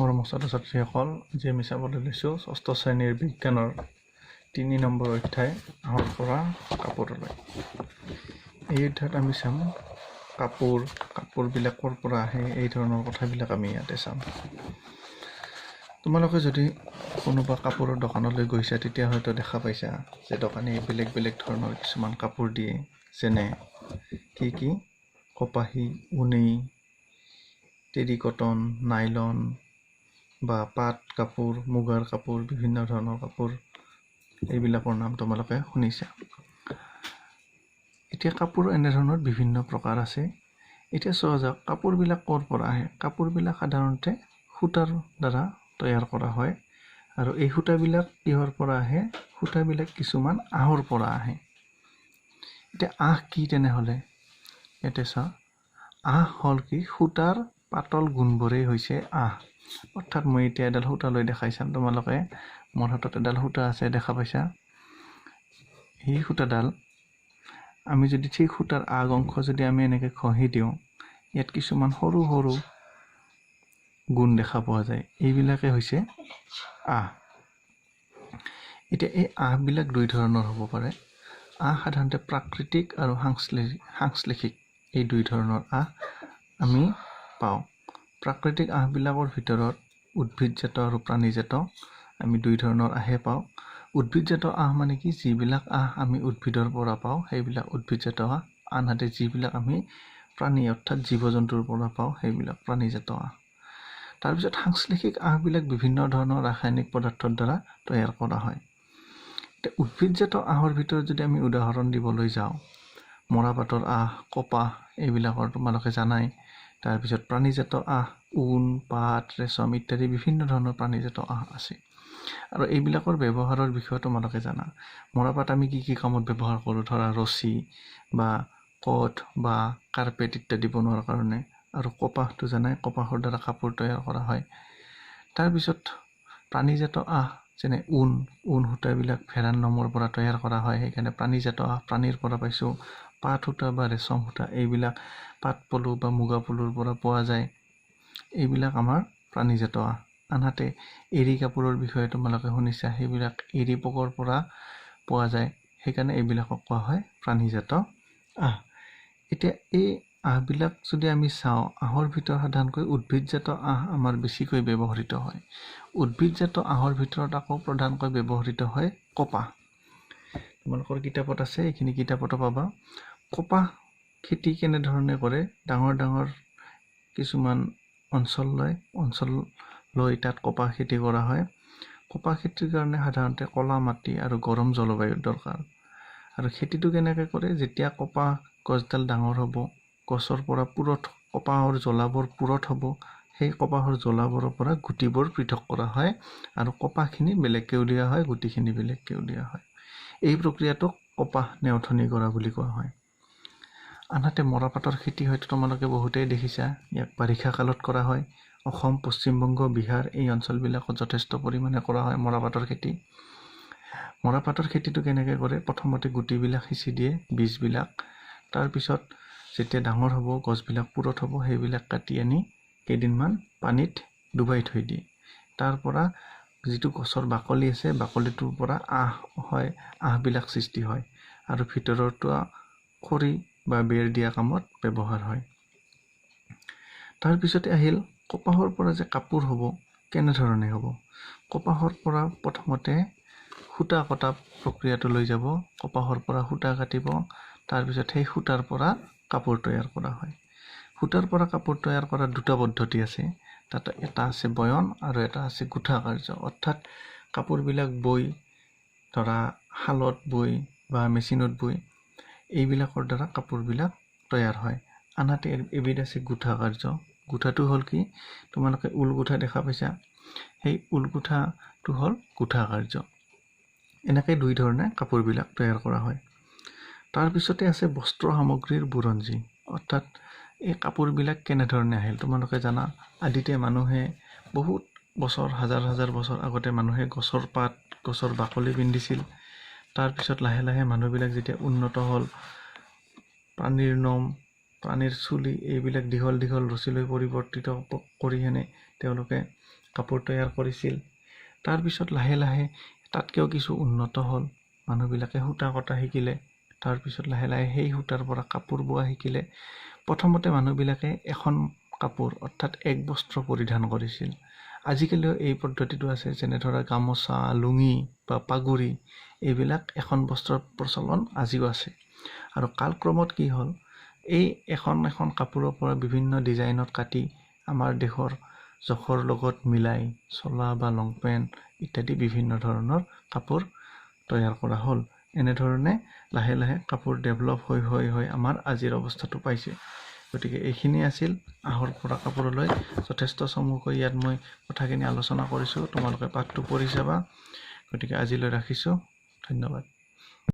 মৰমৰ ছাত্ৰ ছাত্ৰীসকল, আজি আমি চাবলৈ লৈছোঁ ষষ্ঠ শ্ৰেণীৰ বিজ্ঞানৰ 3 নম্বৰ অধ্যায় আঁহৰ পৰা কাপোৰলৈ। এই অধ্যায়ত আমি চাম কাপোৰ, কাপোৰবিলাক ক'ৰ পৰা আহে, এই ধৰণৰ কথাবিলাক আমি ইয়াতে চাম। তোমালোকে যদি কোনোবা কাপোৰৰ দোকানলৈ গৈছা, তেতিয়া হয়তো দেখা পাইছা যে দোকানীয়ে বেলেগ বেলেগ ধৰণৰ কিছুমান কাপোৰ দিয়ে, যেনে কি কি কপাহী, ঊণী, টেৰিকটন, নাইলন বা পাট কাপোৰ, মুগাৰ কাপোৰ, বিভিন্ন ধৰণৰ কাপোৰ, এইবিলাকৰ নাম তোমালোকে শুনিছা। এতিয়া কাপোৰ এনেধৰণৰ বিভিন্ন প্ৰকাৰ আছে। এতিয়া চোৱা যাওক কাপোৰবিলাক ক'ৰ পৰা আহে। কাপোৰবিলাক সাধাৰণতে সূতাৰ দ্বাৰা তৈয়াৰ কৰা হয়, আৰু এই সূতাবিলাক কিহৰ পৰা আহে? সূতাবিলাক কিছুমান আঁহৰ পৰা আহে। এতিয়া আঁহ কি তেনেহ'লে? ইয়াতে চোৱা, আঁহ হ'ল কি? সূতাৰ পাতল গুণবোৰেই হৈছে আঁহ। অৰ্থাৎ মই এতিয়া এডাল সূতা লৈ দেখাই চাম তোমালোকে। মোৰ হাতত এডাল সূতা আছে, দেখা পাইছা। সেই সূতাডাল আমি যদি ঠিক সূতাৰ আগ অংশ যদি আমি এনেকৈ ঘঁহি দিওঁ, ইয়াত কিছুমান সৰু সৰু গুণ দেখা পোৱা যায়। এইবিলাকে হৈছে আঁহ। এতিয়া এই আঁহবিলাক দুই ধৰণৰ হ'ব পাৰে। আঁহ সাধাৰণতে প্ৰাকৃতিক আৰু সাংশ্লেষিক, এই দুই ধৰণৰ আঁহ আমি পাওঁ। প্ৰাকৃতিক আঁহবিলাকৰ ভিতৰত উদ্ভিদজাত আৰু প্ৰাণীজাত আমি দুই ধৰণৰ আঁহে পাওঁ। উদ্ভিদজাত আঁহ মানে কি? যিবিলাক আঁহ আমি উদ্ভিদৰ পৰা পাওঁ সেইবিলাক উদ্ভিদজাত আঁহ। আনহাতে যিবিলাক আমি প্ৰাণী অৰ্থাৎ জীৱ জন্তুৰ পৰা পাওঁ সেইবিলাক প্ৰাণীজাত আঁহ। তাৰপিছত সাংশ্লেষিক আঁহবিলাক বিভিন্ন ধৰণৰ ৰাসায়নিক পদাৰ্থৰ দ্বাৰা তৈয়াৰ কৰা হয়। এতিয়া উদ্ভিদজাত আঁহৰ ভিতৰত যদি আমি উদাহৰণ দিবলৈ যাওঁ, মৰাপাটৰ আঁহ, কপাহ, এইবিলাকৰ তোমালোকে জানাই। তাৰপিছত প্ৰাণীজাত আঁহ, ঊণ, পাট, ৰেচম ইত্যাদি বিভিন্ন ধৰণৰ প্ৰাণীজাত আঁহ আছে, আৰু এইবিলাকৰ ব্যৱহাৰৰ বিষয়ে তোমালোকে জানা। মৰাপাট আমি কি কি কামত ব্যৱহাৰ কৰোঁ? ধৰা ৰছী বা কঠ বা কাৰ্পেট ইত্যাদি বনোৱাৰ কাৰণে। আৰু কপাহটো জানাই, কপাহৰ দ্বাৰা কাপোৰ তৈয়াৰ কৰা হয়। তাৰপিছত প্ৰাণীজাত আঁহ যেনে ঊণ, ঊণ সূতাবিলাক ভেড়াৰ নোমৰ পৰা তৈয়াৰ কৰা হয়, সেইকাৰণে প্ৰাণীজাত আঁহ প্ৰাণীৰ পৰা পাইছোঁ। পাট সূতা বা ৰেচম সূতা, এইবিলাক পাট পলু বা মুগা পলুৰ পৰা পোৱা যায়। এইবিলাক আমাৰ প্ৰাণীজাত আঁহ। আনহাতে এৰী কাপোৰৰ বিষয়ে তোমালোকে শুনিছা, সেইবিলাক এৰী পোকৰ পৰা পোৱা যায়, সেইকাৰণে এইবিলাকক কোৱা হয় প্ৰাণীজাত আঁহ। এতিয়া এই আঁহবিলাক যদি আমি চাওঁ, আঁহৰ ভিতৰত সাধাৰণকৈ উদ্ভিদজাত আঁহ আমাৰ বেছিকৈ ব্যৱহৃত হয়। উদ্ভিদজাত আঁহৰ ভিতৰত আকৌ প্ৰধানকৈ ব্যৱহৃত হয় কপাহ। তোমালোকৰ কিতাপত আছে, এইখিনি কিতাপতো পাবা। কপাহ খেতি কেনেধৰণে কৰে? ডাঙৰ ডাঙৰ কিছুমান অঞ্চল লৈ তাত কপাহ খেতি কৰা হয়। কপাহ খেতিৰ কাৰণে সাধাৰণতে ক'লা মাটি আৰু গৰম জলবায়ুৰ দৰকাৰ। আৰু খেতিটো কেনেকৈ কৰে? যেতিয়া কপাহ গছডাল ডাঙৰ হ'ব, গছৰ পৰা পুৰঠ কপাহৰ জ্বলাবোৰ পুৰঠ হ'ব, সেই কপাহৰ জ্বলাবোৰৰ পৰা গুটিবোৰ পৃথক কৰা হয় আৰু কপাহখিনি বেলেগকৈ উলিওৱা হয়, গুটিখিনি বেলেগকৈ উলিওৱা হয়। এই প্ৰক্ৰিয়াটোক কপাহ নেওঠনি কৰা বুলি কোৱা হয়। আনহাতে মৰাপাটৰ খেতি হয়তো তোমালোকে বহুতেই দেখিছা, ইয়াক বাৰিষা কালত কৰা হয়। অসম, পশ্চিমবংগ, বিহাৰ এই অঞ্চলবিলাকত যথেষ্ট পৰিমাণে কৰা হয় মৰাপাটৰ খেতি। মৰাপাটৰ খেতিটো কেনেকৈ কৰে? প্ৰথমতে গুটিবিলাক সিঁচি দিয়ে, বীজবিলাক। তাৰপিছত যেতিয়া ডাঙৰ হ'ব, গছবিলাক পুৰঠ হ'ব, সেইবিলাক কাটি আনি কেইদিনমান পানীত ডুবাই থৈ দিয়ে। তাৰ পৰা যিটো গছৰ বাকলি আছে, বাকলিটোৰ পৰা আঁহ হয়, আঁহবিলাক সৃষ্টি হয় আৰু ভিতৰৰটো খৰি বা বেৰ দিয়া কামত ব্যৱহাৰ হয়। তাৰপিছতে আহিল কপাহৰ পৰা যে কাপোৰ হ'ব, কেনেধৰণে হ'ব? কপাহৰ পৰা প্ৰথমতে সূতা কটা প্ৰক্ৰিয়াটো লৈ যাব, কপাহৰ পৰা সূতা কাটিব, তাৰপিছত সেই সূতাৰ পৰা কাপোৰ তৈয়াৰ কৰা হয়। সূতাৰ পৰা কাপোৰ তৈয়াৰ কৰা দুটা পদ্ধতি আছে। তাত এটা আছে বয়ন আৰু এটা আছে গুঠা কাৰ্য। অৰ্থাৎ কাপোৰবিলাক বৈ, ধৰা শালত বৈ বা মেচিনত বৈ, এইবিলাকৰ দ্বাৰা কাপোৰবিলাক তৈয়াৰ হয়। আনহাতে এবিধ আছে গুঠা কাৰ্য। গুঠাটো হ'ল কি? তোমালোকে ঊল গুঠা দেখা পাইছা, সেই ঊল গুঠাটো হ'ল গুঠা কাৰ্য। এনেকৈ দুই ধৰণে কাপোৰবিলাক তৈয়াৰ কৰা হয়। তাৰপিছতে আছে বস্ত্ৰ সামগ্ৰীৰ বুৰঞ্জী। অৰ্থাৎ এই কাপোৰবিলাক কেনেধৰণে আহিল তোমালোকে জানা। আদিতে মানুহে বহুত বছৰ, হাজাৰ হাজাৰ বছৰ আগতে মানুহে গছৰ পাত, গছৰ বাকলি পিন্ধিছিল। তাৰপিছত লাহে লাহে মানুহবিলাক যেতিয়া উন্নত হ'ল, প্ৰাণীৰ নোম প্ৰাণীৰ চুলি এইবিলাক দীঘল দীঘল ৰছীলৈ পৰিৱৰ্তিত কৰি কেনে তেওঁলোকে কাপোৰ তৈয়াৰ কৰিছিল। তাৰপিছত লাহে লাহে তাতকৈও কিছু উন্নত হ'ল, মানুহবিলাকে সূতা কটা শিকিলে। তাৰপিছত লাহে লাহে সেই সূতাৰ পৰা কাপোৰ বোৱা শিকিলে। প্ৰথমতে মানুহবিলাকে এখন কাপোৰ অৰ্থাৎ এক বস্ত্ৰ পৰিধান কৰিছিল। আজিকালিও এই পদ্ধতিটো আছে, যেনে ধৰা গামোচা, লুঙি বা পাগুৰি, এইবিলাক এখন বস্ত্ৰৰ প্ৰচলন আজিও আছে। আৰু কালক্ৰমত কি হ'ল, এই এখন এখন কাপোৰৰ পৰা বিভিন্ন ডিজাইনত কাটি আমাৰ দেশৰ জোখৰ লগত মিলাই চোলা বা লং পেণ্ট ইত্যাদি বিভিন্ন ধৰণৰ কাপোৰ তৈয়াৰ কৰা হ'ল। এনেধৰণে লাহে লাহে কাপোৰ ডেভেলপ হৈ হৈ হৈ আমাৰ আজিৰ অৱস্থাটো পাইছে। গতিকে এইখিনি আছিল আঁহৰ পৰা কাপোৰলৈ। যথেষ্ট চমুকৈ ইয়াত মই কথাখিনি আলোচনা কৰিছোঁ, তোমালোকে পাঠটো পঢ়ি চাবা। গতিকে আজিলৈ ৰাখিছোঁ, ধন্যবাদ।